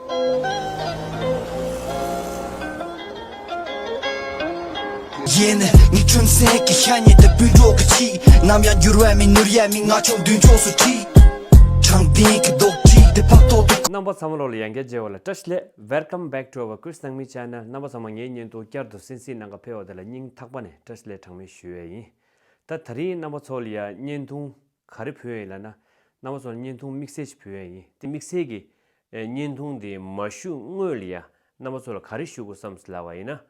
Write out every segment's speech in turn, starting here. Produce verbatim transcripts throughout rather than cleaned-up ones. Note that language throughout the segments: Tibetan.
ཡིན། ངའི་ཁྲོན་སེང་གི་ཤ་ཉེ་དེ་སྤུན་གྲོགས་ཀྱི་ཆེད། ནམ་ཡང་འགྱུར་བ་མེད་ནོར་ཡ་མེད། ང་ཕྱོགས་མདུན་ཕྱོགས་སུ་ཁྲིད། དྲང་བདེན་གྱི་རྡོག་ཁྲིད་དེ་ཕབ་ཐོག་ཏུ། རྣམ་པ་ཚང་མ་ལོ་ལ་ཡང་བསྐྱར་མཇལ་བ་ལ་བཀྲ་ཤིས་བདེ་ལེགས། Welcome back to our Chris Nangmi channel. རྣམ་པ་ཚང་མ་ངའི་བརྙན་ཐུང་བསྐྱར་དུ་གསན་གཟིགས་གནང་ག་ཕེབས་པ་དེ་ལ་སྙིང་ཐག་པ་ནས་བཀྲ་ཤིས་བདེ་ལེགས་གྲངས་མེད་ཞུ་ཡས་ཡིན། ད་དེ་རིང་རྣམ་པ་ཚོ་ལ་ཡ་བརྙན་ཐུང་ག་རེ་ཕུལ་ཡས་ཡིན་ལབ་ན། རྣམ་པ་ཚོ་ལ་བརྙན་ཐུང་དམིགས་བསལ་ཞིག་ཕུལ་ཡས་ཡིན། དེ་དམིགས་བསལ་གྱི་ཨེ་བརྙན་ཐུང་དེ་མ་ཞུ་སྔོན་ལ་ཡ་རྣམ་པ་ཚོ་ལ་ག་རེ་ཞུ་དགོས་བསམ་སོང་ལབ་པ་ཡིན་ན།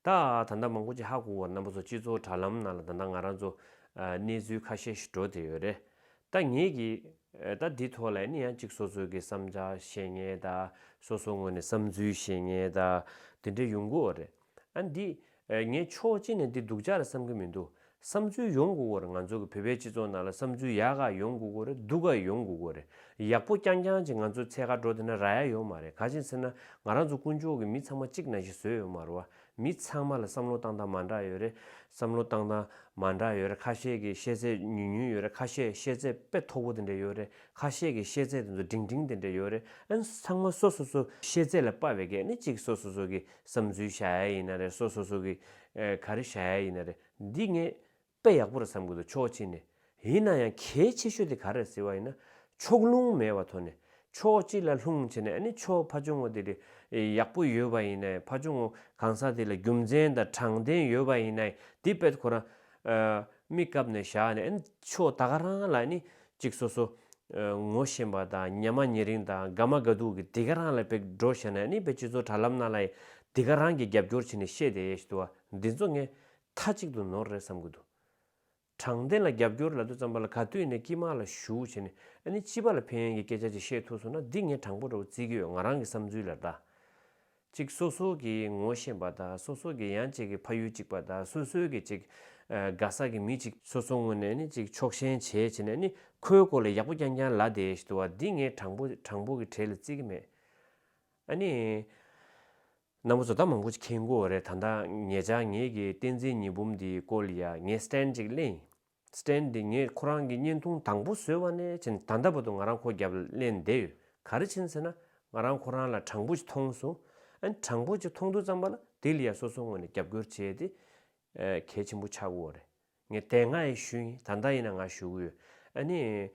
ད་ད་ལྟ་མང་པོ་ཅིག་ཧ་གོ་བར་རྣམ་པ་ཚོ་སྤྱི་ཚོགས་དྲ་ལམ་ནང་ལ་ད་ལྟ་ང་རང་ཚོ་ཨ་གནས་ཚུལ་ཁ་ཤས་ཤིག་འགྲོ་བསྡད་ཡོད་རེད། ད་ངེད་ཀྱིས་ཨ་ད་འདི་ཐོག་ལ་ནི་ཡང་ཅིག་སོ་སོ་གི་བསམ་འཆར་བཤད་མཁན་དང་། སོ་སོ་ངོས་ནས་བསམ་ཚུལ་བཤད་མཁན་དང་། དེ་འདྲ་ཡོང་གི་ཡོད་རེད། ཨ་འདི་ཨ་ངས་ཕྱོགས་གཅིག་ནས་འདི་སྡུག་ཅག་རེད་བསམ་གྱི་མི་འདུག། བསམ་ཚུལ་ཡོང་དགོས་ཀྱི་ཡོད་རེད། ང་ཚོ་གི་བོད་པའི་སྤྱི་ཚོགས་ནང་ལ་བསམ་ཚུལ་ཡག་ག་ཡོང་དགོས་ཀྱི་ཡོད་རེད། སྡུག་ག་ཡོང་དགོས་ཀྱི་ཡོད་རེད། ཡག་པོ་རྐྱང་རྐྱང་ཅིག་ང་ཚོ་འཚོལ་ག་འགྲོ་བསྡད་ན་རག་ཡ་ཡོད་མ་རེད། ག་ཅི་ཟེར་ན། ང་རང་ཚོ་དཀོན་མཆོག་གིས་མི་ཚང་མ་གཅིག་ནང་བཞིན་བཟོས་ཡོད་མ་རེད་བ། མི་ཚང་མ་ལ་བསམ་བློ་བཏང་སྟངས་མ་འདྲ་ཡོད་རེད། བསམ་བློ་བཏང་སྟངས་མ་འདྲ་ཡོད་རེད། ཁ་ཤས་ཀྱི་ཤེས་ཚད་ཉུང་ཉུང་ཡོད་རེད། ཁ་ཤས་ཤེས་ཚད་དཔེ་མཐོ་པོ་དེ་འདྲ་ཡོད་རེད། ཁ་ཤས་ཀྱི་ཤེས་ཚད་དེ་ཚོ་འབྲིང་འབྲིང་དེ་འདྲ་ཡོད་རེད། ཨ་ནི་ཚང་མ་སོ་སོ་སོ་ཤེས་ཚད་ལ་དཔག་པའི་གི་ཨ་ནི་གཅིག་སོ་སོ་སོ་གི་བསམ་ཚུལ་བཞག་ཡ་ཡིན་ན་རེད། སོ་སོ་སོ་གི་ཨ་ག་རེ་བཞག་ཡ་ཡིན་ན་རེད། འདི་ངས་དཔེ་ཡག་པོ་རེད་བསམ་གྱི་འདུག། ཕྱོགས་གཅིག་ནས། ཡིན་ན་ཡང་གལ་ཆེ་ཤོས་དེ་ག་རེ་རེད་ཟེར་བ་ཡིན་ན། ཕྱོགས་ལྷུང་མེད་པའི་ཐོག་ནས་ཕྱོགས་གཅིག་ལ་ལྷུང་བྱས་ནས། ཨ་ནི་ཕྱོགས་ཕར་ཕྱོགས་ངོ་དེ་དེ་ཡག་པོ་ཡོད་པ་ཡིན་ན། ཕར་ཕྱོགས་ངོ་གང་ཟག་དེ་ལ་རྒྱུ་མཚན་དང་དྲང་བདེན་ཡོད་པ་ཡིན་ན། དེ་དཔེ་ཁོ་རང་ཨ་མི་བཀབ་ནས་བཞག་ནས། ཨ་ནི་ཕྱོགས་ད་ག་རང་ལ་ཨ་ནི་གཅིག་སོ་སོ་ཨ་ངོ་ཤེས་པ་དང་། ཉམས་མྱོང་ཉེ་རིང་དང་། དགའ་མ་དགའ་སྡུག་གི་དེ་ག་རང་ལ་དཔེ་འགྲོ་བྱས་ནས། ཨ་ནི་དཔེ་སྤྱི་ཚོགས་དྲ་ལམ་ནང་ལ་ཡ་དེ་ག་རང་གི་རྒྱབ་སྐྱོར་བྱས་ནས་བཤད་བསྡད་ཡས་ཞིག་འདུག་བ། འདི་ཚོ་ངས་མཐའ་གཅིག་ཏུ་ནོར་རེད་བསམ་གྱི་འདུག། དྲང་བདེན་ལ་རྒྱབ་སྐྱོར་ལབ་དུས་ཙམ་པ་ལ་ག་དུས་ཡིན་ནའི་དཀྱིལ་མ་ལ་ཞུགས་བྱས་ནས། ཨ་ནི་སྤྱི་པ་ལ་ཕན་ཡོན་གྱི་སྐད་ཆ་ཅིག་བཤད་ཐུབ་སོང་ན། འདི་ངས་དྲང་པོ་འདྲ་པོ་བརྩི་གི་ཡོད། ང་རང་གི་བསམ་ཚུལ་ལ་ད། གཅིག་སོ་སོ་གི་ངོ་ཤེས་པ་དང་། སོ་སོ་གི་ཡང་གཅིག་གི་ཕ་ཡུལ་གཅིག་པ་དང་། སོ་སོའི་གི་གཅིག་ཨ་དགའ་ས་གི་མི་གཅིག་སོ་སོ་ངོས་ནས་ནི་གཅིག་ཕྱོགས་ཞེན་བྱས་བྱས་ནས། ཨ་ནི་ཁོའི་སྐོར་ལ་ཡག་པོ་རྐྱང་རྐྱང་ལབ་བསྡད་ཡས་ཞིག་འདུག་བ། འདི་ངས་དྲང་པོ་དྲང་པོ་གི་གྲས་ལ་བརྩི་གི་མེད། ཨ་ནི། རྣམ་པ་ཚོ་ད་མང་པོ་ཅིག་མཁྱེན་གྱི་ཡོད་རེད། ད་ལྟ་ཉེ་ཆར་ངེད་ཀྱིས་བསྟན་འཛིན་ཉི་འབུམ་འདིའི་སྐོར་ལ་ཡ་ངས་སི་ཊེན་ཌི་ཅིག་ལེན་ཡིན། སི་ཊེན་ཌི་འདི་ངས་ཁོ་རང་གི་བརྙན་ཐུང་དང་པོ་བཟོས་པ་ནས་བྱས་ནས་ད་ལྟ་བར་དུ་ང་རང་ཁོ་རྒྱབ་ལ་ལེན་བསྡད་ཡོད། ག་རེ་བྱས་ནས་ཟེར་ན། ང་རང་ཁོ་རང་ལ་དྲང་པོ་ཅིག་མཐོང་སོང་། ཨ་ནི་དྲང་པོ་ཅིག་མཐོང་དུས་ཙམ་པ་ལ་དེ་ལ་ཡ་སོ་སོ་ངོས་ནས་རྒྱབ་སྐྱོར་བྱས་ཏེ་ཨ་གལ་ཆེན་པོ་ཆགས་ཀྱི་ཡོད་རེད། ངས་དེ་སྔ་ཡང་ཞུས་ཡིན། ད་ལྟ་ཡིན་ན་ང་ཞུ་གི་ཡོད། ཨ་ནི།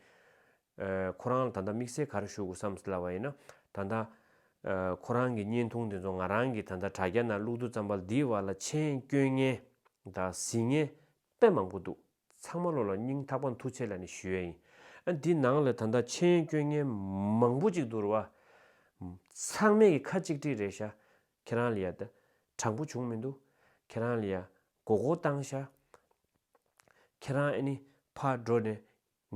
ཨ་ཁོ་རང་ལ་ད་ལྟ་དམིགས་བསལ་ག་རེ་ཞུ་དགོས་བསམ་ཟེར་ལབ་པ་ཡིན་ན། ད་ལྟ་ཨ་ཁོ་རང་གི་བརྙན་ཐུང་དེ་ཚོ་ང་རང་གིས་ད་ལྟ་དྲ་རྒྱ་ནང་བླུག་དུས་ཙམ་པ་ལ། འདིའི་བར་ལ་མཆན་སྐྱོན་མཁན་དང་གཟིགས་མཁན་དཔེ་མང་པོ་འདུག། ཚང་མ་ལོ་ལ་སྙིང་ཐག་པ་ནས་ཐུགས་རྗེ་ཆེ་ལབ་ནས་ཞུ་ཡས་ཡིན། ཨ་འདི་ནང་ལ་ད་ལྟ་མཆན་སྐྱོན་མཁན་མང་པོ་ཅིག་འདུག་རེད་བ། ཚང་མས་ཀྱི་ཁ་གཅིག་སྒྲིལ་རེད་ཤག། ཁྱེད་རང་ལ་ཡ་ད་དྲང་པོ་བྱུང་མི་འདུག། ཁྱེད་རང་ལ་ཡ་མགོ་སྐོར་བཏང་ཤག། ཁྱེད་རང་ཨ་ནི་ཕར་འགྲོ་ནས་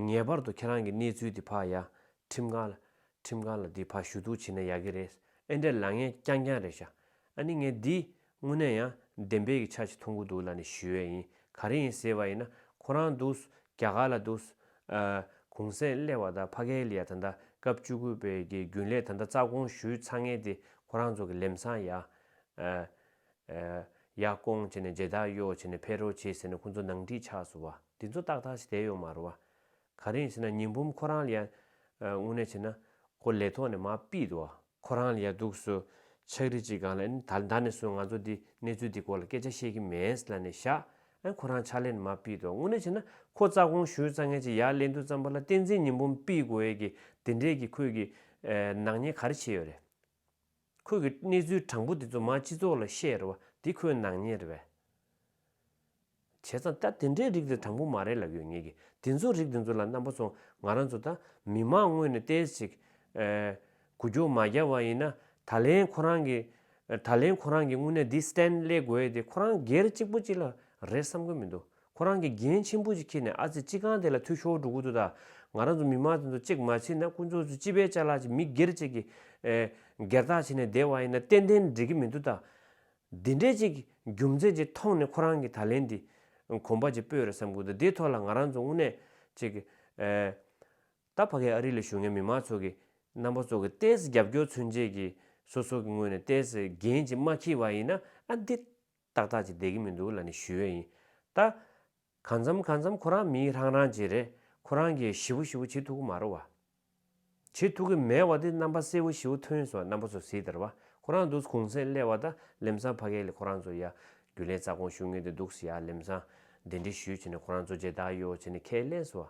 ངེས་པར་དུ་ཁྱེད་རང་གི་གནས་ཚུལ་འདི་ཕར་ཡ་ཁྲིམས་ཁང་ལ་ཁྲིམས་ཁང་ལ་འདི་ཕར་ཞུ་གཏུག་བྱེད་ན་ཡག་གི་རེད། ཨེ་འདྲས་ལབ་མཁན་རྐྱང་རྐྱང་རེད་ཤག། ཨ་ནི་ངས་འདི་དངོས་གནས་ཡང་བདེན་པའི་གི་ཆ་ཞིག་མཐོང་གི་འདུག་ལབ་ནས་ཞུ་ཡས་ཡིན། ག་རེ་ཡིན་ཟེར་བ་ཡིན་ན། ཁོ་རང་འདུག་རྒྱ་གར་ལ་འདུག་ཨ་གུང་སེང་སླེབས་པ་དང་། ཕ་གི་ལ་ཡ་ད་ལྟ་སྐབས་བཅུ་དགུ་པའི་གི་རྒྱུན་ལས་ད་ལྟ་རྩ་དགོངས་ཞུས་ཚར་མཁན་དེ་ཁོ་རང་ཚོ་གི་ལམ་སང་ཡ་ཨ། ཨ་ཡར་བསྐོང་བྱས་ནས་མཇལ་དར་གཡོགས་བྱས་ནས་ཕེབས་རོགས་བྱེད་ཟེར་ནས་ཁོང་ཚོ་ནང་འགྲིག་ཆགས་སོང་བ། དེ་ཚོ་ཏག་ཏག་ཞིག་བསྡད་ཡོད་མ་རེད་བ། ག་རེ་ཡིན་ཟེར་ན། ཉི་འབུམ་ཁོ་རང་ལ་ཡ་ཨ་དངོས་གནས་བྱས་ན་ཁོ་ལས་ཐོག་ནས་མར་ཕུད་འདུག་བ། ཁོ་རང་ལ་ཡ་འདུག་སེ་ཕྱག་བྲིས་ཅིག་སྒང་ལ། ཨ་ནི་ད་ད་ནས་བཟུང་ང་ཚོ་འདི་གནས་ཚུལ་འདི་སྐོར་ལ་སྐད་ཆ་བཤད་ཀྱི་མེད་ལབ་ནས་བཞག། ཨ་ཁོ་རང་ཕྱག་ལས་ནས་མར་ཕུད་འདུག། དངོས་གནས་བྱས་ན་ཁོ་རྩ་དགོངས་ཞུས་ཚར་མཁན་ཅིག་ཡར་སླེབས་དུས་ཙམ་པ་ལ་བསྟན་འཛིན་ཉི་འབུམ་ཕུད་དགོས་ཡས་ཀྱི་དེ་འདྲས་ཀྱི་ཁོས་ཀྱི་ཨ་ནག་ཉེས་ག་རེ་བྱས་ཡོད་རེད། ཁོས་ཀྱི་གནས་ཚུལ་དྲང་པོ་དེ་ཚོ་མར་སྤྱི་ཚོགས་ལ་བཤད་རེད་བ། འདི་ཁོའི་ནག་ཉེས་རེད་པས། བྱས་ཙང་ད་དེ་འདྲའི་རིགས་དེ་དྲང་པོ་མ་རེད་ལབ་ཡོད་ངེད་ཀྱིས། དེ་ཚོ་རིགས་དེ་ཚོ་ལ་རྣམ་པ་ཚོ་ང་རང་ཚོ་ད་མི་མང་ངོས་ནས་ཏོག་ཙམ་ཅིག་ཨེ་འགུལ་སྐྱོད་མ་བརྒྱབ་པ་ཡིན་ན། ད་ལན་ཁོ་རང་གི་ད་ལན་ཁོ་རང་གི་དངོས་གནས་འདི་སི་ཊེན་ཌི་སླེབས་དགོས་ཡས་དེ་ཁོ་རང་སྒེར་གཅིག་པུ་གཅིག་ལ་རེད་བསམ་གྱི་མི་འདུག། ཁོ་རང་གིས་འགན་ཆེན་པོ་ཅིག་འཁྱེར་ནས་ཨ་ཙི་སྤྱི་ཁང་དེ་ལ་འཐུས་ཤོར་འགྲོ་གི་འདུག། ད་ང་རང་ཚོ་མི་མང་དེ་ཚོ་གཅིག་མ་བྱེད་ན། ཁོང་ཚོ་ཚོ་སྤྱི་པའི་ཅ་ལག་ཅིག་མི་སྒེར་གཅིག་གིས་ཨེ་སྒེར་བདག་བྱས་ནས་བསྡད་པ་ཡིན་ན་ཏན་ཏན་འགྲིག་གི་མི་འདུག། ད་འདི་འདྲས་ཅིག་རྒྱུ་མཚན་ཅིག་མཐོང་ནས་ཁོ་རང་གིས་ད་ལན་འདི་གོམ་པ་ཅིག་སྤོས་རེད་བསམ་གྱི་འདུག། འདིའི་ཐོག་ལ་ང་རང་ཚོ་དངོས་གནས་ཅིག་ཨེ་ད་ཕ་གི་ཨ་རི་ལ་བཞུགས་མཁན་མི་མང་ཚོ་གི་རྣམ་པ་ཚོ་གི་ཏོག་ཙམ་རྒྱབ་སྐྱོར་མཚོན་བྱེད་ཀྱི་སོ་སོ་གི་ངོས་ནས་ཏོག་ཙམ་འགན་ཅིག་མ་འཁྱེར་བ་ཡིན་ན། ཨ་འདི་ཏག་ཏག་ཅིག་བསྡད་ཀྱི་མི་འདུག་ལབ་ནས་ཞུ་ཡས་ཡིན། ད་གང་འཚམ་གང་འཚམ་ཁོ་རང་མི་ཧྲང་རང་ཅིག་རེད། ཁོ་རང་གིས་ཞེ་པོ་ཞེ་པོ་བྱེད་ཐུབ་ཀྱི་མ་རེད་བ། བྱེད་ཐུབ་ཀྱི་མེད་པ་དེ་རྣམ་པ་གསལ་པོ་ཞེ་པོ་ཐོན་སོང་། རྣམ་པ་ཚོ་གཟིགས་དར་བ་ཁོ་རང་འདུག་གུང་སེང་སླེབས་པ་ད་ལམ་སང་ཕ་གི་ལ་ཁོ་རང་ཚོ་ཡ་རྒྱུན་ལས་རྩ་དགོངས་ཞུ་མཁན་དེ་འདུག་སེ་ཡ་ལམ་སང་གདན་འདྲེན་ཞུས་བྱས་ནས་ཁོ་རང་ཚོ་མཇལ་དར་གཡོགས་བྱས་ནས་ཁས་ལེན་སོང་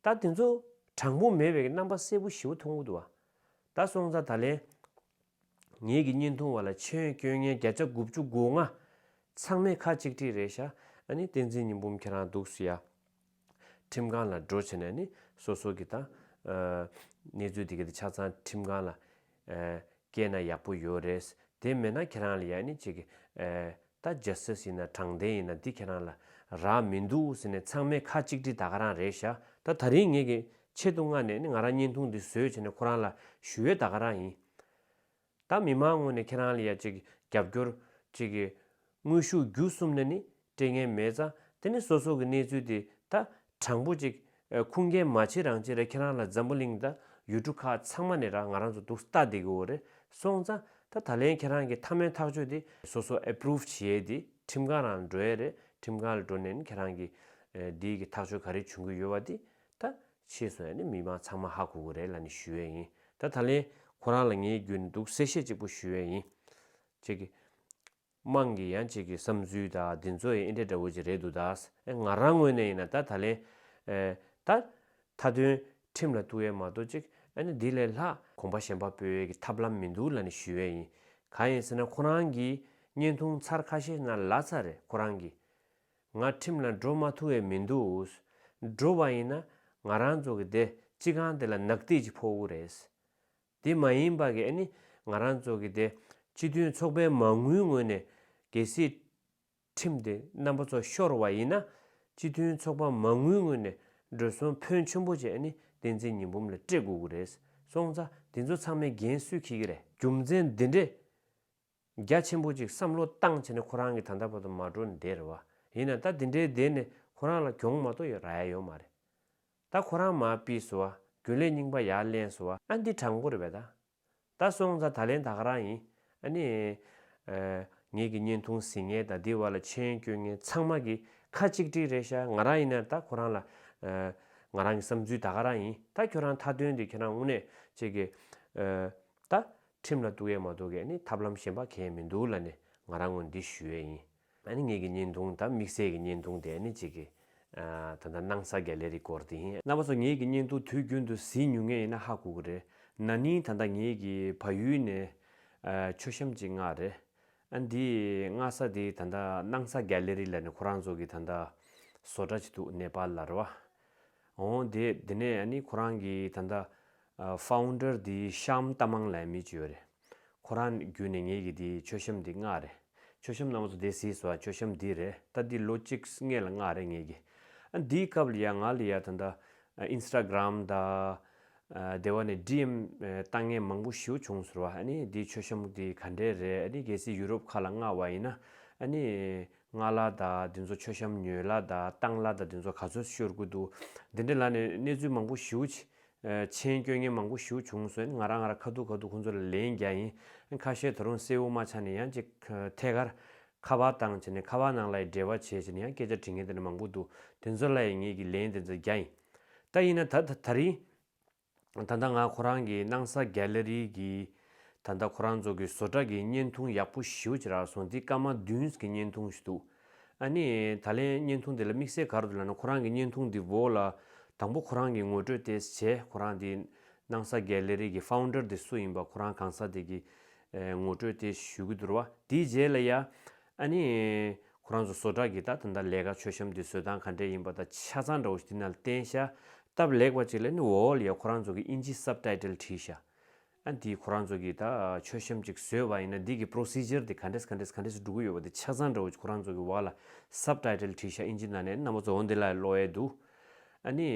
བ། ད་དེ་ཚོ་དྲང་པོ་མེད་པའི་རྣམ་པ་གསལ་པོ་ཞེ་པོ་མཐོང་གི་འདུག་བ། ད་སོང་ཙང་ད་ལན་ངེད་ཀྱི་བརྙན་ཐུང་བ་ལ་མཆན་སྐྱོན་མཁན་བརྒྱ་ཆ་དགུ་བཅུ་གོ་ལྔ་ཚང་མས་ཁ་གཅིག་སྒྲིལ་རེད་ཤག་ཨ་ནི་བསྟན་འཛིན་ཉི་འབུམ་ཁྱེད་རང་འདུག་སེ་ཡ་ཁྲིམས་ཁང་ལ་འགྲོ་བྱས་ནས་ནི་སོ་སོ་གི་ད་གནས་ཚུལ་དེ་ག་དེ་ཆ་ཚང་ཁྲིམས་ཁང་ལ་སྐྱེལ་ན་ཡག་པོ་ཡོད་རེད། དེ་མེད་ན་ཁྱེད་རང་ལ་ཡ་ནི་ཅིག་ད་ཇ་སི་ཊི་སི་ཡིན་ན་དྲང་བདེན་ཡིན་ན་འདི་ཁྱེད་རང་ལ་རག་མི་འདུག་ཟེར་ནས་ཚང་མས་ཁ་གཅིག་སྒྲིལ་ད་ག་རང་རེད་ཤག་ད་ད་རིང་ངེད་ཀྱི་ཆེད་དུ་མངགས་ནས་ནི་ང་རང་བརྙན་ཐུང་འདི་བཟོས་བྱས་ནས་ཁོ་རང་ལ་ཞུ་ཡས་ད་ག་རང་ཡིན། ད་མི་མང་ངོས་ནས་ཁྱེད་རང་ལ་ཡ་ཅིག་རྒྱབ་སྐྱོར་ཅིག་གི་དངོས་ཤུགས་བརྒྱུད་གསུམ་ནས་ནི་སྤྲད་མཁན་མེད་ཙང་དེ་ནི་སོ་སོ་གི་གནས་ཚུལ་དེ་ད་དྲང་པོ་ཅིག་ཁུངས་སྐྱེལ་མ་བྱེད་རང་བྱེད་རེད། ཁྱེད་རང་ལ་འཛམ་བུ་གླིང་ད་ཡུལ་གྲུ་ཁག་ཚང་མ་ནས་ར་ང་རང་ཚོ་འདུག་ལྟ་བསྡད་ཀྱི་ཡོད་རེད། སོང་ཙང་ད་ད་ལན་ཁྱེད་རང་གི་མཐའ་མའི་ཐག་གཅོད་དེ་སོ་སོ་ཨེ་པུ་རུབ་བྱེད་ཡས་དེ་ཁྲིམས་ཁང་རང་འགྲོ་ཡས་རེད། ཁྲིམས་ཁང་ལ་འགྲོ་ནས་ནི་ཁྱེད་རང་གི་འདི་གི་ཐག་གཅོད་ག་རེ་བྱུང་གི་ཡོད་པ་དེ་ད་ཤེས་སོང་ཡ་ནི་མི་མང་ཚང་མ་ཧ་གོ་གི་རེད་ལབ་ནས་ཞུ་ཡས་ཡིན། ད་ད་ལན་ཁོ་རང་ལ་ངའི་བརྒྱུད་ནས་འདུག་གསལ་བཤད་གཅིག་པོ་ཞུ་ཡས་ཡིན། ཅིག་གི་དམངས་ཀྱི་ཡང་ཅིག་གི་བསམ་ཚུལ་དང་འདི་ཚོ་ཡི་ཨེ་འདྲ་འདྲ་བོ་ཅིག་རེད་འདུག་ད་ཨེ་ང་རང་ངོས་ནས་ཡིན་ན་ད་ད་ལན་ཨེ་ད་མཐའ་དོན་ཁྲིམས་ལ་གཏུག་ཡས་མ་གཏོགས་ཅིག་ཨ་ནི་འདི་ལས་ལྷག་གོམ་པ་གཞན་པ་སྤོ་ཡས་ཀྱི་ཐབས་ལམ་མི་འདུག་ལབ་ནས་ཞུ་ཡས་ཡིན། གང་ཡིན་ཟེར་ན་ཁོ་རང་གིས་བརྙན་ཐུང་ཚར་ཁ་ཤས་ནང་ལབ་ཚར་རེད། ཁོ་རང་གིས་ང་ཁྲིམས་ལ་འགྲོ་མ་ཐུབ་ཡས་མི་འདུག་འགྲོ་བ་ཡིན་ན་ང་རང་ཚོ་གི་དེ་སྤྱི་ཁང་དེ་ལ་ནག་ཐིག་ཅིག་ཕོག་གི་རེད། དེ་མ་ཡིན་པ་གི་ཨ་ནི་ང་རང་ཚོ་གི་དེ་སྤྱི་མཐུན་ཚོགས་པའི་མ་དངུལ་ངོས་ནས་གལ་སྲིད་ཁྲིམས་དེ་རྣམ་པ་ཚོ་ཤོར་བ་ཡིན་ན་སྤྱི་མཐུན་ཚོགས་པ་མ་དངུལ་ངོས་ནས་འགྲོ་སོང་ཕོན་ཆེན་པོ་ཅིག་ཨ་ནི་བསྟན་འཛིན་ཉི་འབུམ་ལ་སྤྲད་དགོས་ཀྱི་རེད། སོང་ཙང་དེ་ཚོ་ཚང་མའི་འགན་སུས་འཁྱེར་གྱི་རེད། རྒྱུ་མཚན་འདི་འདྲས་རྒྱ་ཆེན་པོ་ཅིག་བསམ་བློ་བཏང་བྱས་ནས་ཁོ་རང་གི་ད་ལྟ་བར་དུ་མ་འགྲོ་བསྡད་རེད་བ། ཡིན་ན་ད་འདི་འདྲའི་བསྡད་ནས་ཁོ་རང་ལ་གྱོང་མ་གཏོགས་ཡོད་རག་ཡ་ཡོད་མ་རེད། ད་ཁོ་རང་མར་ཕུད་སོང་བ། རྒྱུན་ལས་རྙིང་པ་ཡར་ལེན་སོང་བ། ཨ་འདི་དྲང་པོ་རེད་པས་ད། ད་སོང་ཙང་ད་ལན་ད་ག་རང་ཡིན། ཨ་ནི། ཨ། ངེད་ཀྱི་བརྙན་ཐུང་གཟིགས་མཁན་དང་འདི་བར་ལ་མཆན་སྐྱོན་མཁན་ཚང་མ་གི་ཁ་གཅིག་སྒྲིལ་རེད་ཤག་ང་རང་ཡིན་ན་ད་ཁོ་རང་ལ། ཨ། ང་རང་གི་བསམ་ཚུལ་ད་ག་རང་ཡིན། ད་ཁྱོད་རང་མཐའ་དོན་འདི་ཁྱེད་རང་དངོས་གནས་ཅིག་གི། ཨ། ད་ཁྲིམས་ལ་གཏུག་ཡས་མ་གཏོགས་ཀྱི་ཨ་ནི་ཐབས་ལམ་གཞན་པ་གང་ཡང་མི་འདུག་ལབ་ནས་ང་རང་ངོས་འདི་ཞུ་ཡས་ཡིན། ཨ་ནི་ངེད་ཀྱི་བརྙན་ཐུང་དང་དམིགས་བསལ་གྱི་བརྙན་ཐུང་དེ་ཨ་ནི་གཅིག་གི་ཨ། ད་ལྟ་སྣང་ས་གྷལ་ལེ་རི་སྐོར་དེ་ཡིན། རྣམ་པ་ཚོ་ངེད་ཀྱི་བརྙན་ཐུང་དུས་རྒྱུན་དུ་གཟིགས་མྱོང་མཁན་ཡིན་ན་ཧ་གོ་གི་རེད། ན་ནིང་ད་ལྟ་ངེད་ཀྱི་བལ་ཡུལ་ནས་ཨ། མཆོད་བཤམས་ཅིག་མངགས་རེད། ཨ་འདི་མངགས་ས་དེ་ད་ལྟ་སྣང་ས་གྷལ་ལེ་རི་ལབ་ནས་ཁོ་རང་ཚོ་གི་ད་ལྟ་བཟོ་གྲྭ་ཅིག་འདུག་ནེ་པཱལ་ལ་རེད་བ། འོང་དེ་དེ་ནས་ཨ་ནི་ཁོ་རང་གི་ད་ལྟ་ཨ། ཕའུན་ཌར་དེ་ཤམ་ཏ་མང་ལབ་མི་ཅིག་ཡོད་རེད། ཁོ་རང་བརྒྱུད་ནས་ངེད་ཀྱི་དེ་མཆོད་བཤམས་དེ་མངགས་རེད། མཆོད་བཤམས་རྣམ་པ་ཚོ་དེ་གཟིགས་སོང་། མཆོད་བཤམས་འདི་རེད། ད་འདི་ལོ་གཅིག་སྔོན་ལ་མངགས་རེད་ངེད་ཀྱི། ཨ་འདིའི་སྐབས་ལ་ཡ་ང་ལ་ཡ་ད་ལྟ་ཨིན་སི་ཊ་གྷ་རམ་དང་ཨ་དེ་བ་ནས་ཌི་ཨེམ་བཏང་མཁན་མང་པོ་ཞེ་པོ་བྱུང་ཟེར་བ། ཨ་ནི་འདི་མཆོད་བཤམས་འདི་ག་འདྲས་རེད། ཨ་ནི་གལ་སྲིད་ཡུ་རོབ་ཁག་ལ་མངགས་པ་ཡིན་ན་ཨ་ནི་སྔགས་གླ་དང་འདི་ཚོ་མཆོད་བཤམས་ཉོ་གླ་དང་བཏང་གླ་དང་འདི་ཚོ་ག་ཚོད་ཤོར་གི་འདུག་འདི་འདྲ་ལབ་ནས་གནས་ཚུལ་མང་པོ་ཞེ་པོ་ཅིག་མཆན་སྐྱོན་མཁན་མང་པོ་ཞེ་པོ་བྱུང་སོང་། ང་རང་ང་རང་ཁ་ཐུག་ཁ་ཐུག་ཁོང་ཚོ་ལ་ལན་རྒྱག་ཡིན། ཁ་ཤས་ད་རུང་གསལ་པོ་མ་ཆགས་ནས་ཡང་ཅིག་ཐད་ཀར་ཁ་པར་བཏང་བྱས་ནས་ཁ་པར་ནང་ལ་འབྲེལ་བ་བྱས་བྱས་ནས་ཡང་སྐད་ཆ་དྲི་མཁན་དེ་འདྲ་མང་པོ་འདུག་དེ་ཚོ་ལ་ཡང་ངེད་ཀྱིས་ལན་དེ་ཚོ་རྒྱག་ཡིན། ད་ཡིན་ན་ད་ད་ད་རིང་ད་ལྟ་ང་ཁོ་རང་གི་སྣང་ས་གྷལ་ལེ་རི་གི་ད་ལྟ་ཁོ་རང་ཚོ་གི་བཟོ་གྲྭ་གི་བརྙན་ཐུང་ཡག་པོ་ཞེ་པོ་ཅིག་རག་སོང་། འདི་སྐར་མ་བདུན་གྱི་བརྙན་ཐུང་ཞིག་འདུག་ཨ་ནི་ད་ལན་བརྙན་ཐུང་འདི་ལ་དམིགས་བསལ་ག་རེ་འདུག་ལབ་ན་ཁོ་རང་གི་བརྙན་ཐུང་འདི་འོག་ལ་དང་པོ་ཁོ་རང་གི་ངོ་སྤྲོད་དེ་བྱས། ཁོ་རང་འདི་སྣང་ས་གྷལ་ལེ་རི་གི་ཕའུན་ཌར་འདི་སུ་ཡིན་པ་ཁོ་རང་གང་ཟག་དེ་གི་ངོ་སྤྲོད་དེ་ཞུ་གི་འདུག་ར་བ། དེའི་རྗེས་ལ་ཡ་ཨ་ནི་ཁོ་རང་ཚོ་བཟོ་གྲྭ་གི་ད་ད་ལྟ་ལས་ཀ་མཆོད་བཤམས་འདི་བཟོ་སྟངས་ག་འདྲས་ཡིན་པ་ད་ཆ་ཚང་འདྲ་བོ་ཞིག་འདི་ནང་ལ་བསྟན་ཤག་སྟབས་ལེགས་པ་ཅིག་ལ་ནི་འོག་ལ་ཡ་ཁོ་རང་ཚོ་གི་ཨིན་ཇི་སབ་ཊའི་ཊལ་བྲིས་ཤག་ཨ་འདི་ཁོ་རང་ཚོ་གི་ད་མཆོད་བཤམས་ཅིག་བཟོས་པ་ཡིན་ན་འདི་གི་པོ་རོ་སི་ཇར་འདི་ག་འདྲས་ག་འདྲས་ག་འདྲས་འགྲོ་གི་ཡོད་པ་འདི་ཆ་ཚང་འདྲ་བོ་ཁོ་རང་ཚོ་གི་འོག་ལ་སབ་ཊའི་ཊལ་བྲིས་ཤག་ཨིན་ཇི་ནང་ནས། རྣམ་པ་ཚོ་འོ་འདི་ལ་ཀློག་ཡས་འདུག་ཨ་ནི་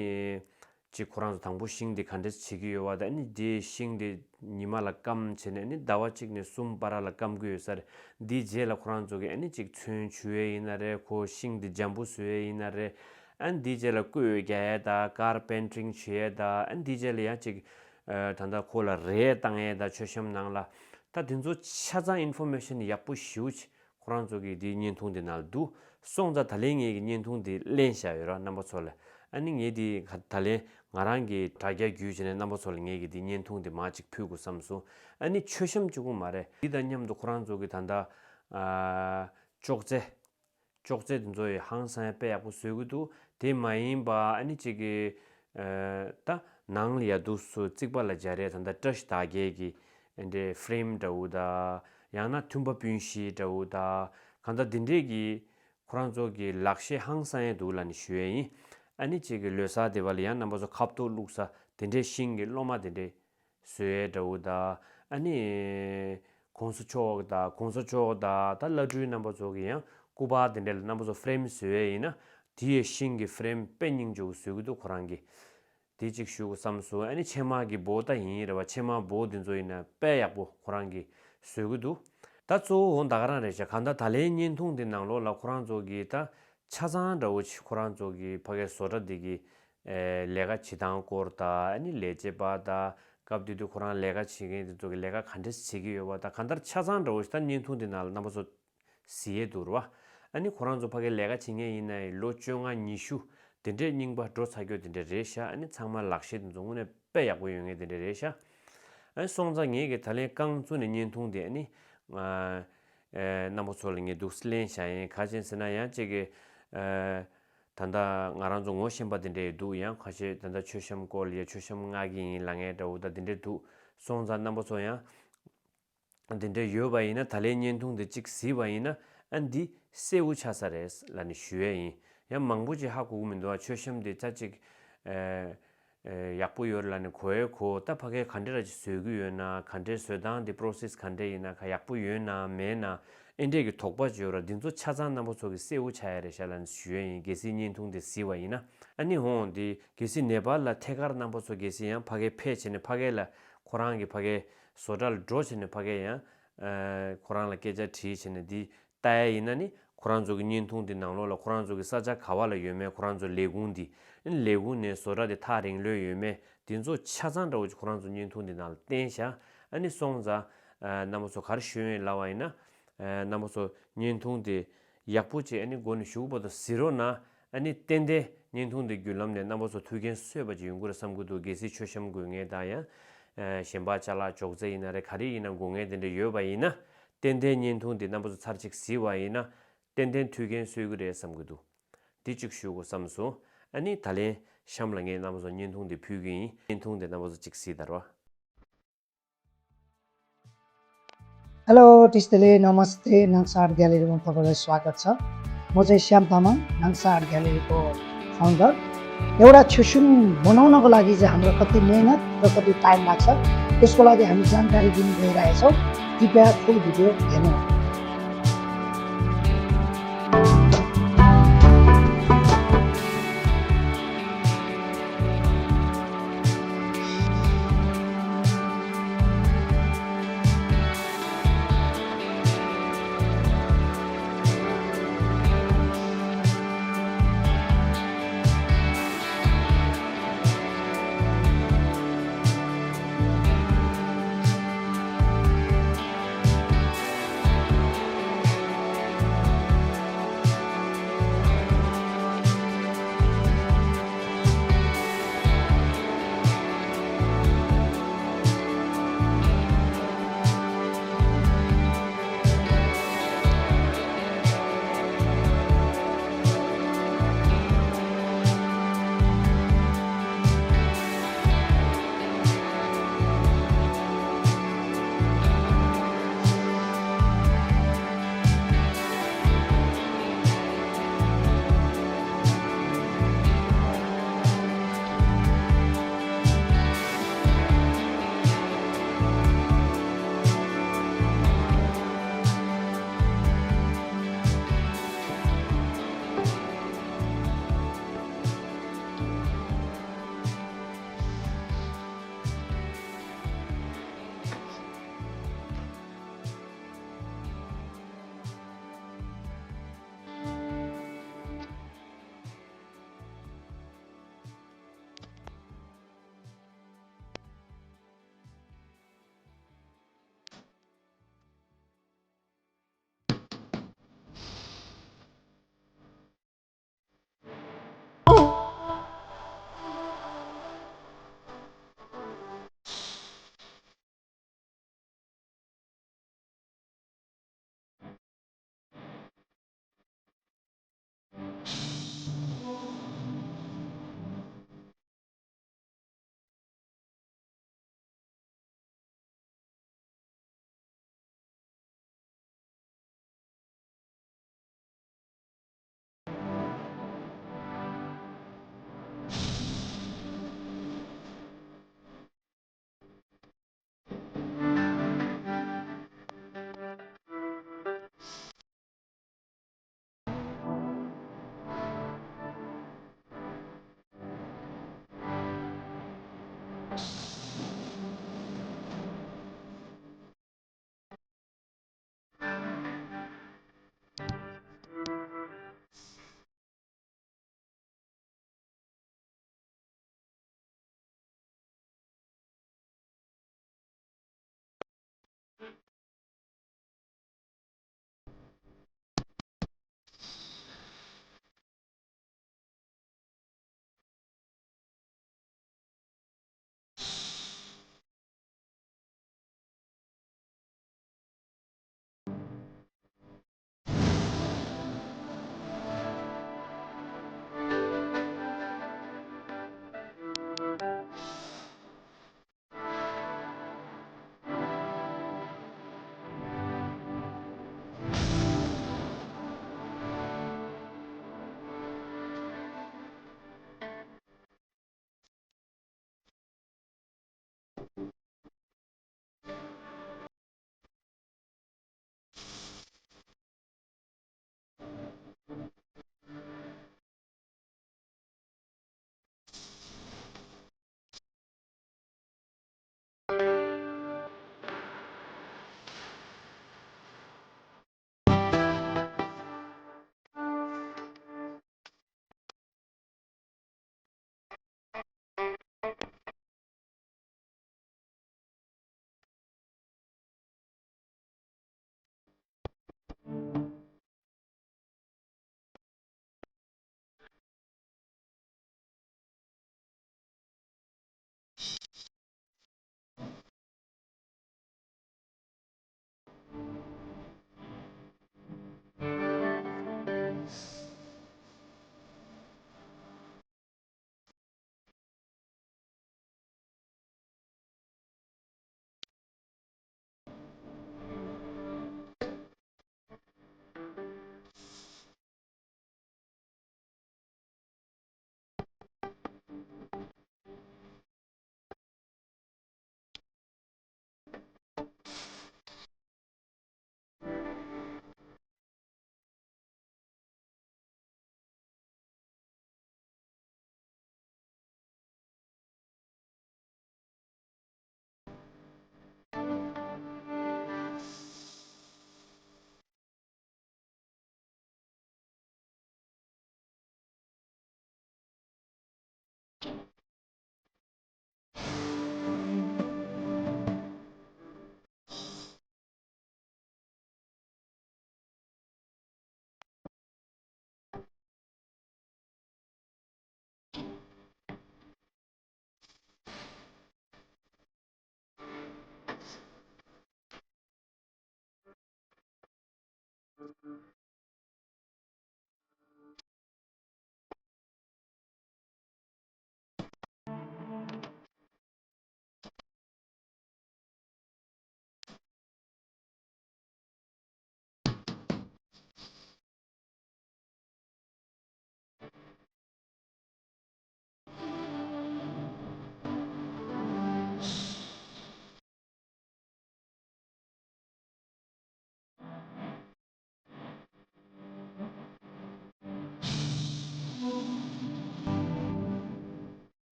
ཅིག་ཁོ་རང་ཚོ་དང་པོ་ཤིང་འདི་ག་འདྲས་བྱེད་ཀྱི་ཡོད་པ་དང་། ཨ་ནི་འདི་ཤིང་འདི་ཉི་མ་ལ་སྐམ་བྱས་ནས་ཨ་ནི་ཟླ་བ་གཅིག་ནས་གསུམ་བར་ལ་སྐམ་གྱི་ཡོད་ས་རེད། འདིའི་རྗེས་ལ་ཁོ་རང་ཚོ་གི་ཨ་ནི་ཅིག་ཚོན་བྱུག་ཡས་ཡིན་ན་རེད། ཁོ་ཤིང་འདི་འཇམ་པོ་བཟོ་ཡས་ཡིན་ན་རེད། ཨ་ནི་འདིའི་རྗེས་ལ་བརྐོས་རྒྱག་ཡས་དང་ཀར་པེན་ཊིང་བྱེད་ཡས་དང་། ཨ་ནི་འདིའི་རྗེས་ལ་ཡང་ཅིག་ཨ་ད་ལྟ་ཁོ་ལ་རས་བཏང་ཡས་དང་མཆོད་བཤམས་ནང་ལ། ད་དེ་ཚོ་ཆ་ཚང་ཨིན་ཕོར་མེ་ཤན་ཡག་པོ་ཞེ་པོ་ཅིག་ཁོ་རང་ཚོ་གི་དེའི་བརྙན་ཐུང་དེ་ནང་ལ་འདུག་སོང་ཙང་ད་ལན་ངེད་ཀྱི་བརྙན་ཐུང་དེ་ལེན་བཞག་ཡོད་ར། རྣམ་པ་ཚོ་ལ་ཨ་ནི་ངས་དེ་ད་ལན་ ང་རང་གི་དྲ་རྒྱ་བརྒྱུད་བྱས་ནས་རྣམ་པ་ཚོ་ལ་ངས་ཀྱི་འདི་བརྙན་ཐུང་འདི་མར་ཅིག་ཕུལ་དགོས་བསམ་སོང་། ཨ་ནི་མཆོད་བཤམས་གཅིག་པོ་མ་རེད། འདི་དང་མཉམ་དུ་ཁོ་རང་ཚོ་གི་ད་ལྟ་ཨ་ཅོག་ཙེ། ཅོག་ཙེ་དེ་ཚོ་ཡི་ཧང་སང་ཡ་དཔེ་ཡག་པོ་བཟོས་ཀྱི་འདུག་དེ་མ་ཡིན་པ་ཨ་ནི་གཅིག་གི་ཨ་ད་ནང་ལ་ཡ་འདུག་སུ་རྩིག་པ་ལ་སྦྱར་ཡས་ད་ལྟ་བཀྲ་ཤིས་དར་རྒྱས་ཀྱི་འདྲའི་ཧྥི་རེམ་འདྲ་བོ་དང་། ཡང་ན་མཐུན་པ་སྤུན་བཞི་འདྲ་བོ་དང་། གང་ལྟར་འདི་འདྲས་ཀྱི་ཁོ་རང་ཚོ་གི་ལག་ཤེས་ཧང་སང་ཡས་འདུག་ལབ་ནས་ཞུ་ཡས་ཡིན། ཨ་ནི་གཅིག་གི་ལོ་གསར་དེ་བ་ལ་ཡང་རྣམ་པ་ཚོ་ཁ་བཏུག་བླུགས་ས་དེ་འདྲས་ཤིང་གི་སློ་མ་དེ་འདྲས་བཟོ་ཡས་འདྲ་བོ་དང་། ཨ་ནི་གོང་ས་མཆོག་དང་གོང་ས་མཆོག་དང་ད་བླ་སྤྲུལ་རྣམ་པ་ཚོ་གི་ཡང་སྐུ་པར་དེ་འདྲས་ལ་རྣམ་པ་ཚོ་ཧྥི་རེམ་བཟོ་ཡས་ཡིན་ན། དེ་ཡི་ཤིང་གི་ཧྥི་རེམ་དཔེ་སྙིང་རྗེ་པོ་བཟོ་གི་འདུག་ཁོ་རང་གིས། དེ་གཅིག་ཞུ་དགོས་བསམ་སོང་། ཨ་ནི་ཕྱེ་མར་གྱི་འབོ་ད་ཡིན་རེད་བ། ཕྱེ་མར་འབོ་དེ་ཚོ་ཡིན་ན་དཔེ་ཡག་པོ་ཁོ་རང་གིས་བཟོ་གི་འདུག་ད་གཙོ་བོ་འོ་ད་ག་རང་རེད་ཤག་གང་ལྟར་ད་ལན་བརྙན་ཐུང་འདི་ནང་ལོགས་ལ་ཁོ་རང་ཚོ་གི་ད་ཆ་ཚང་འདྲ་བོ་ཅིག་ཁོ་རང་ཚོ་གི་ཕ་གའི་བཟོ་གྲྭ་འདི་གི་ཨེ་ལས་ཀ་བྱེད་སྟངས་སྐོར་དང་། ཨ་ནི་ལས་བྱེད་པ་དང་། སྐབས་དེ་དུས་ཁོ་རང་ལས་ཀ་བྱེད་མཁན་དེ་ཚོ་གི་ལས་ཀ་ག་འདྲས་བྱེད་ཀྱི་ཡོད་པ་དང་། གང་ལྟར་ཆ་ཚང་འདྲ་བོ་ཞིག་ད་བརྙན་ཐུང་འདི་ནང་ལ་རྣམ་པ་ཚོ་གཟིགས་ཡས་འདུག་རེད་བ། ཨ་ནི་ཁོ་རང་ཚོ་ཕ་གིའི་ལས་ཀ་བྱེད་མཁན་ཡིན་ན་ཡང་ལོ་བཅོ་ལྔ་ཉི་ཤུ་དེ་འདྲས་རྙིང་པ་འགྲོ་ཚར་རྒྱུ་དེ་འདྲས་རེད་ཤག་ཨ་ནི་ཚང་མ་ལག་ཤེས་དེ་ཚོ་དངོས་གནས་དཔེ་ཡག་པོ་ཡོད་མཁན་དེ་འདྲས་རེད་ཤག་ཨ་ནི་སོང་ཙང་ངས་ཀྱི་ད་ལན་རྐང་བཙུགས་ནས་བརྙན་ཐུང་དེ་ཨ་ནི་ཨ་ཨ་རྣམ་པ་ཚོ་ལ་ངས་འདུག་སེ་ལེན་བཞག་ཡིན། ག་རེ་བྱས་ཟེར་ན་ཡང་གཅིག་གི་ཨ་ད་ལྟ་ང་རང་ཚོ་ངོ་ཤེས་པ་དེ་འདྲས་འདུག་ཡང་ཁ་ཤས་ད་ལྟ་མཆོད་བཤམས་སྐོར་ལ་ཡ་མཆོད་བཤམས་མངགས་ཀྱི་ཡིན་ལབ་མཁན་འདྲ་བོ་ད་དེ་འདྲས་འདུག་སོང་ཙང་རྣམ་པ་ཚོ་ཡང་དེ་འདྲ་ཡོད་པ་ཡིན་ན་ད་ལན་བརྙན་ཐུང་དེ་གཅིག་གཟིགས་པ་ཡིན་ན་ཨ་འདི་གསལ་པོ་ཆགས་ས་རེད་ལབ་ནས་ཞུ་ཡས་ཡིན། ཡང་མང་པོ་ཅིག་ཧ་གོ་གི་མི་འདུག་ཨ་མཆོད་བཤམས་དེ་ཆ་གཅིག་ཨ་ཨ་ཡག་པོ་ཡོད་ལབ་ནས་གོ་ཡས་གོ། ད་ཕ་གིར་ག་འདྲ་ར་ཅིག་བཟོ་གི་ཡོད་ན། ག་འདྲའི་བཟོ་སྟངས་དེ་པོ་རོ་སེ་སི་ག་འདྲ་ཡིན་ན། ག་ཡག་པོ་ཡོད་ན་མེད་ན་ཨེ་འདྲས་ཀྱི་དོགས་པ་ཅིག་ཡོད་ར། འདི་ཚོ་ཆ་ཚང་རྣམ་པ་ཚོ་གི་གསལ་པོ་ཆགས་ཡས་རེད་ཤག་ལབ་ནས་ཞུ་ཡས་ཡིན། གལ་སྲིད་བརྙན་ཐུང་དེ་གཟིགས་པ་ཡིན་ན། ཨ་ནི་ཧོང་དེ་གལ་སྲིད་ནེ་པཱལ་ལ་ཐད་ཀར་རྣམ་པ་ཚོ་གལ་སྲིད་ཡང་ཕ་གིར་ཕེབས་བྱས་ནས་ཕ་གི་ལ་ཁོ་རང་གི་ཕ་གིའི་བཟོ་གྲྭ་ལ་འགྲོ་བྱས་ནས་ཕ་གིར་ཡང་ཨ་ཁོ་རང་ལ་སྐད་ཆ་དྲིས་བྱས་ནས་འདི་ལྟ་ཡ་ཡིན་ན་ནི་ཁོ་རང་ཚོ་གི་བརྙན་ཐུང་འདི་ནང་ལོགས་ལ་ཁོ་རང་ཚོ་གི་ས་ཆ་ག་བ་ལ་ཡོད་མེད། ཁོ་རང་ཚོ་ལས་ཁུངས་འདི་ཨ་ནི་ལས་ཁུངས་ནས་བཟོ་གྲྭ་འདི་ཐག་རིང་ལོས་ཡོད་མེད། འདི་ཚོ་ཆ་ཚང་འདྲ་བོ་ཅིག་ཁོ་རང་ཚོ་བརྙན་ཐུང་འདི་ནང་ལ་བསྟན་བཞག་ཨ་ནི་སོང་ཙང་ཨ་རྣམ་པ་ཚོ་ག་རེ་ཞུ་ཡིན་ལབ་པ་ཡིན་ན། ཨ་རྣམ་པ་ཚོ་བརྙན་ཐུང་དེ་ཡག་པོ་བྱས་ཨ་ནི་མགོ་ནས་གཞུག་བར་དུ་གཟིགས་རོགས་གནང་། ཨ་ནི་ཏན་ཏན་བརྙན་ཐུང་དེ་བརྒྱུད་ལམ་ནས་རྣམ་པ་ཚོ་ཐུགས་ཕན་གསོས་པ་ཅིག་ཡོང་གི་རེད་བསམ་གྱི་འདུག་གལ་སྲིད་མཆོད་བཤམས་དགོས་མཁན་དང་ཡང་ཨ་གཞན་པ་ཅ་ལག་ཅོག་ཙེ་ཡིན་ན་རེད། ག་རེ་ཡིན་ན་དགོས་མཁན་དེ་འདྲ་ཡོད་པ་ཡིན་ན། ཏན་ཏན་བརྙན་ཐུང་དེ་རྣམ་པ་ཚོ་ཚར་གཅིག་གཟིགས་པ་ཡིན་ན་ཏན་ཏན་ཐུགས་ཕན་གསོས་ཀྱི་རེད་བསམ་གྱི་འདུག་འདི་གཅིག་ཞུ་དགོས་བསམ་སོང་། ཨ་ནི་ད་ལན་གཤམ་ལ་ངས་རྣམ་པ་ཚོ་བརྙན་ཐུང་དེ་ཕུལ་གྱི་ཡིན། བརྙན་ཐུང་དེ་རྣམ་པ་ཚོ་གཅིག་གཟིགས་དང་རོགས། हेलो, त्यस्तैले नमस्ते, नक्सा आर्ट ग्यालेरीमा तपाईँलाई स्वागत छ। म चाहिँ श्याम तामाङ, नक्सा आर्ट ग्यालेरीको फाउन्डर। एउटा छुसुम बनाउनको लागि चाहिँ हाम्रो कति मेहनत र कति टाइम लाग्छ, त्यसको लागि हामी जानकारी दिन गइरहेछौँ। कृपया फुल भिडियो हेर्नु।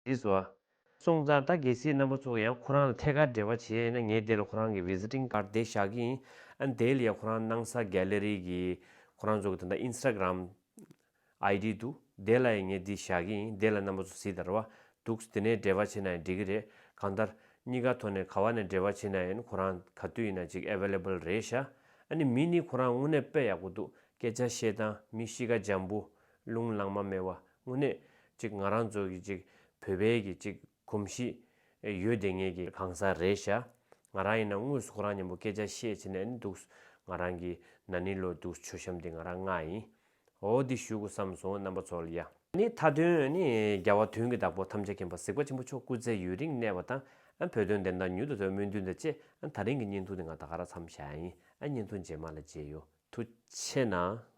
རེད་སོ། སོང་ཙང་ད་གལ་སྲིད་རྣམ་པ་ཚོ་ཡང་ཁོ་རང་ལ་ཐད་ཀར་འབྲེལ་བ་བྱེད་ཡ་ཡིན་ན། ངས་དེ་ལ་ཁོ་རང་གི་visiting card་དེ་བཞག་གི་ཡིན། ཨ་ནི་དེ་ལ་ཡང་ཁོ་རང་སྣང་ས་gallery་གི་ཁོ་རང་ཚོ་གི་ད་ལྟ་Instagram ID་འདུག་དེ་ལ་ཡང་ངས་འདི་བཞག་གི་ཡིན། དེ་ལ་རྣམ་པ་ཚོ་གཟིགས་དང་རེད་བ། འདུག་དེ་ནས་འབྲེལ་བ་བྱེད་ན་ཡང་འགྲིག་གི་རེད། གང་ལྟར་གཉིས་ཀ་ཐོག་ནས་ག་བ་ནས་འབྲེལ་བ་བྱེད་ན་ཡང་ཁོ་རང་ག་དུས་ཡིན་ན་ཅིག་available་རེད་ཤག་ཨ་ནི་མི་ནི་ཁོ་རང་དངོས་གནས་དཔེ་ཡག་པོ་འདུག་སྐད་ཆ་བཤད་སྟངས་མི་གཤིས་ཀ་འཇམ་པོ། རླུང་ལངས་མ་མེད་པ། དངོས་གནས་ཅིག་ང་རང་ཚོ་གི་ཅིག་བོད་པའི་གི་ཅིག་གོམས་གཤིས་ཡོད་བསྡད་མཁན་གྱི་གང་ཟག་རེད་ཤག་ང་རང་ཡིན་ན་དངོས་སུ་ཁོ་རང་མཉམ་པོ་སྐད་ཆ་བཤད་བྱས་ནས་ནི་འདུག་ང་རང་གི་ན་ནིང་ལོ་འདུག་མཆོད་བཤམས་འདི་ང་རང་མངགས་ཡིན། འོ་འདི་ཞུ་དགོས་བསམ་སོང་རྣམ་པ་ཚོ་ལ་ཡ། ནི་མཐའ་དོན་ནི་རྒྱལ་བ་དོན་གྱི་བདག་པོ་ཐམས་ཅད་མཁྱེན་པ་གཟིགས་པ་ཆེན་པོ་མཆོག་སྐུ་ཚེ་ཡུན་རིང་གནས་པ་དང་། ཨ་བོད་དོན་བདེན་མཐའ་མྱུར་དུ་ཐོན་སྨོན་འདུན་དང་བཅས། ཨ་ད་རིང་གི་བརྙན་ཐུང་འདི་ང་ད་ག་རང་མཚམས་བཞག་ཡིན། ཨ་བརྙན་ཐུང་རྗེས་མ་ལ་མཇལ་ཡོང་། ཐུགས་རྗེ་གནང་།